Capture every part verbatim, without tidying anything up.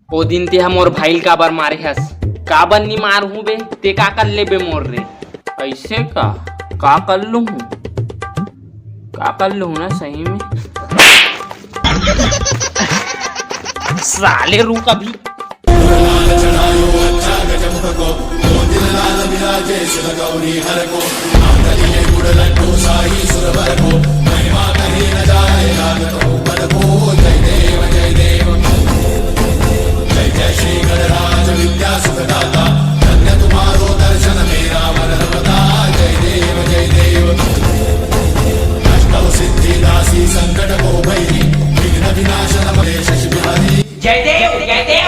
ओ दिन तेहा मोर भाई ल काबर मारे हस? काबर नी मारहूं बे, ते का कर लेबे मोर ले? अइसे का? का कर लूहूं? का कर लूहूं ना सही में? साले रुक अभी। जय देव, जय देव।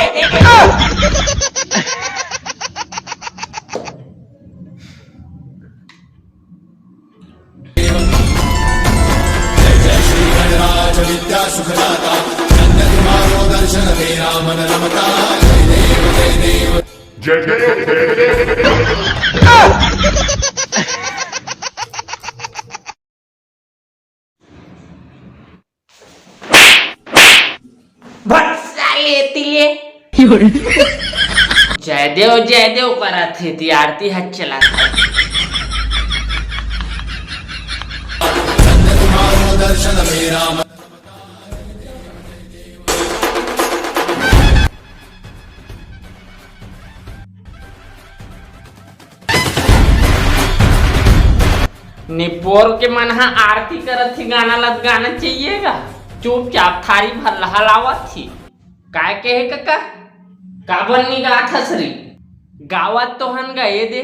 जय देव, जय देव। भट साले एती ले। जय देव, जय देव करत हे, ती आरती ह चलत हे। निपोर के मन ह आरती करत ही, गाना लत गाना चाहिए गा। चुपचाप थारी भर ल हलावत ही। काय कहे कका? काबर नी गात हस रे? गावत तो हन गा, ये दे।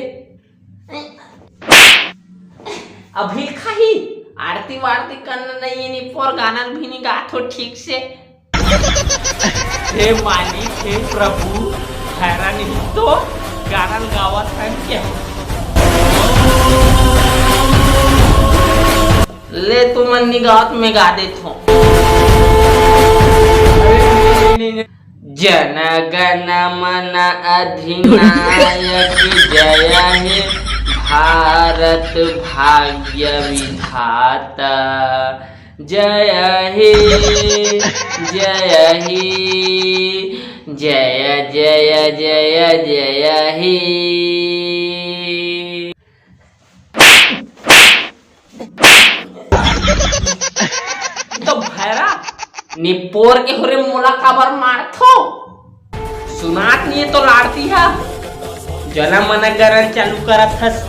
अभी खाही आरती वारती करना नहीं, निपोर गाना भी नी गात हो ठीक से। हे मालिक, हे प्रभु, हैरान ही तो गाना गावत है क्या? ले तुमन नी गावत, मैं गा देत हूँ। जन गण मन अधिनायक जय हे भारत भाग्य विधाता। जय हे, जय हे, जय, जय, जय, जय हे। तो भैरा, निपोर के होरे मोला काबर मारथो? सुनात नहीं है तो लाड़ती हा। जना मना गरज चालू करत हस।